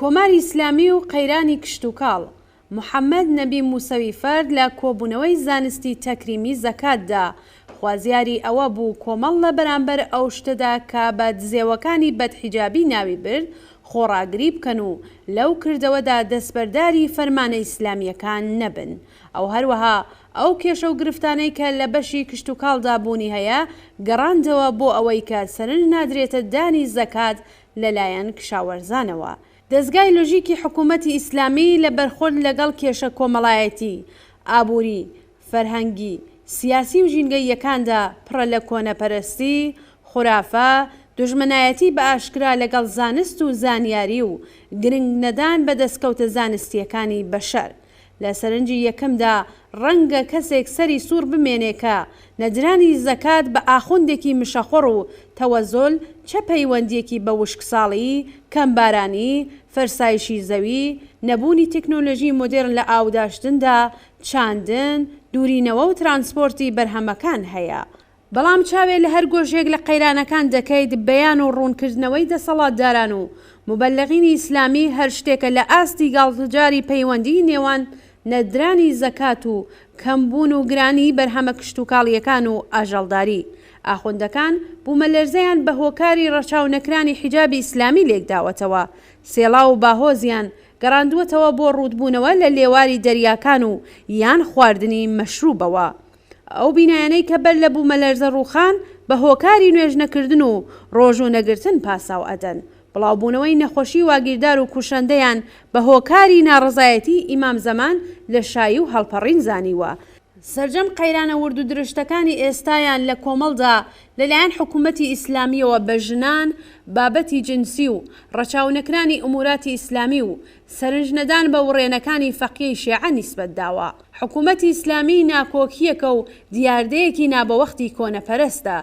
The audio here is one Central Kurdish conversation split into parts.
کۆماری ئیسلامی و قەیرانی کشتوکاڵ، محەممەد نەبی موسەوی فەرد لە کۆبوونەوەی زانستی تەکریمی زەکاتدا خوازیاری ئەوە بوو کۆمەڵ لە بەرامبەر ئەو شتەدا کە بە دزێوەکانی بەدحیجابی ناوی برد خۆڕاگری بکەن و لەو کردەوەدا دەستبەرداری فەرمانە ئیسلامییەکان نەبن. ئەو هەروەها ئەو کێشە و گرفتانەی کە لە بەشی کشتوکاڵدا بوونی هەیە گەڕاندەوە بۆ ئەوەی کە سەرنج نادرێتە دانی زەکات لەلایەن کشاوەرزانەوە. دەزگای لۆژیکی حکوومەتی ئیسلامی لە بەرخۆرد لەگەڵ کێشە کۆمەڵایەتی، ئابووری، فەرهەنگی، سیاسی و ژینگەییەکاندا پڕە لە کۆنەپەرستی، خورافە، دوژمنایەتی بە ئاشکرا لەگەڵ زانست و زانیاری و گرنگ نەدان بە دەستکەوتە زانستییەکانی بەشەر. لە سەرنجی یەکەمدا ڕەنگە کەسێک سەری سوڕ بمێنێ کە نەدرانی زەکات بە ئاخوندێکی مشەخۆڕ و تەوەزۆل چە پەیوەندییەکی بە وشکساڵی، کەمبارانی، فەرسایشی زەوی، نەبوونی تەکنۆلۆژی مۆدێرن لە ئاوداشتندا، چاندن، دوورینەوە و ترانسپۆرتی بەرهەمەکان هەیە. بەڵام چاوێ لە هەر گۆشەیەک لە قەیرانەکان دەکەیت بەیان و ڕوونکردنەوەی دەسەڵاتداران و موبەلغینی ئیسلامی هەر شتێکە لە ئاستی گاڵتەجاری پەیوەندیی نێوان نەدرانی زەکات و کەمبوون و گرانیی بەرهەمە کشتوکاڵییەکان و ئاژەڵداری. ئاخوندەکان بوومەلەرزەیان بە هۆکاری ڕەچاو نەکرانی حیجابی ئیسلامی لێکداوەتەوە. سێڵاو و باهۆزیان گەڕاندووەتەوە بۆ ڕووتبوونەوە لە لێواری دەریاکان و یان خواردنی مەشروبەوە. ئەو بینایانەی کە بەر لە بوومەلەرزە ڕووخان بە هۆکاری نوێژنەکردن و ڕۆژوو نەگرتن پاساو ئەدەن. بڵاوبوونەوەی نەخۆشی واگیردار و کوشەندەیان بە هۆکاری ناڕەزایەتی ئیمام زەمان لە شایی و هەڵپەڕین زانیوە. سەرجەم قەیرانە ورد و درشتەکانی ئێستایان لە کۆمەڵدا لە لایەن حکوومەتی ئیسلامییەوە بە ژنان، بابەتی جنسی و ڕەچاونەکرانی ئوموراتی ئیسلامی و سەرنجنەدان بە وڕێنەکانی فەقیەی شێعە نیسبەت داوە. حکوومەتی ئیسلامی ناکۆکییەکە و دیاردەیەکی نابەوەختی کۆنەپەرستە،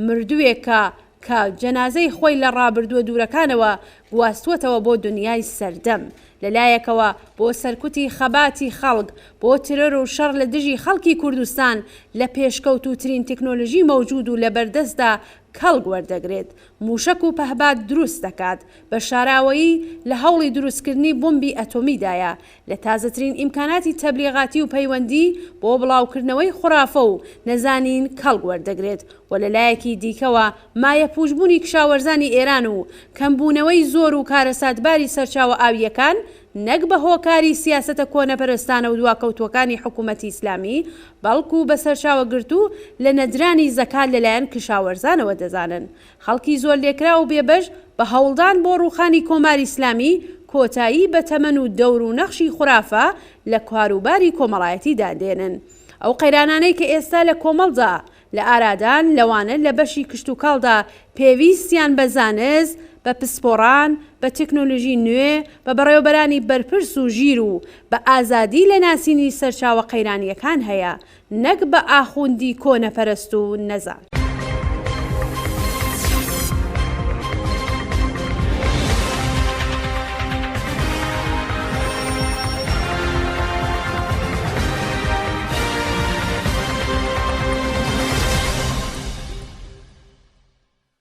مردووێکە کە جەنازەی خۆی لە ڕابردووە دوورەکانەوە گواستووەتەوە بۆ دونیای سەردەم. لە لایەکەوە بۆ سەرکوتی خەباتی خەڵک، بۆ ترۆر و شەڕ لە دژی خەڵکی کوردستان لە پێشکەوتووترین تکنۆلژی مەوجوود و لەبەردەستدا کەڵک وەردەگرێت، مووشەک و پەهباد دروست دەکات، بە شاراوەیی لە هەوڵی دروستکردنی بۆمبی ئەتۆمیدایە، لە تازەترین ئیمکاناتی تەبلیغاتی و پەیوەندی بۆ بڵاوکردنەوەی خورافە و نەزانین کەڵک وەردەگرێت و لە لایەکی دیکەوە مایەپووچبوونی کشاوەرزانی ئێران و کەمبوونەوەی زۆر و کارەساتباری سەرچاوە ئاوییەکان نەک بە هۆکاری سیاسەتە کۆنەپەرستانە و دواکەوتووەکانی حکوومەتی ئیسلامی بەڵکوو بە سەرچاوەگرتوو لە نەدرانی زەکات لەلایەن کشاوەرزانەوە دەزانن. خەڵکی زۆرلێکراو و بێبەش بە هەوڵدان بۆ ڕووخانی کۆماری ئیسلامی کۆتایی بە تەمەن و دەور و نەخشی خورافە لە کاروباری کۆمەڵایەتیدا دێنن. ئەو قەیرانانەی کە ئێستا لە کۆمەڵدا لە ئارادان لەوانە لە بەشی کشتوکاڵدا پێویستیان بە زانست، بە پسپۆڕان، بە تێکنۆلۆژی نوێ، بە بەڕێوەبەرانی بەرپرس و ژیر و بە ئازادی لە ناسینی سەرچاوە قەیرانییەکان هەیە، نەک بە ئاخوندی کۆنەپەرست و نەزان.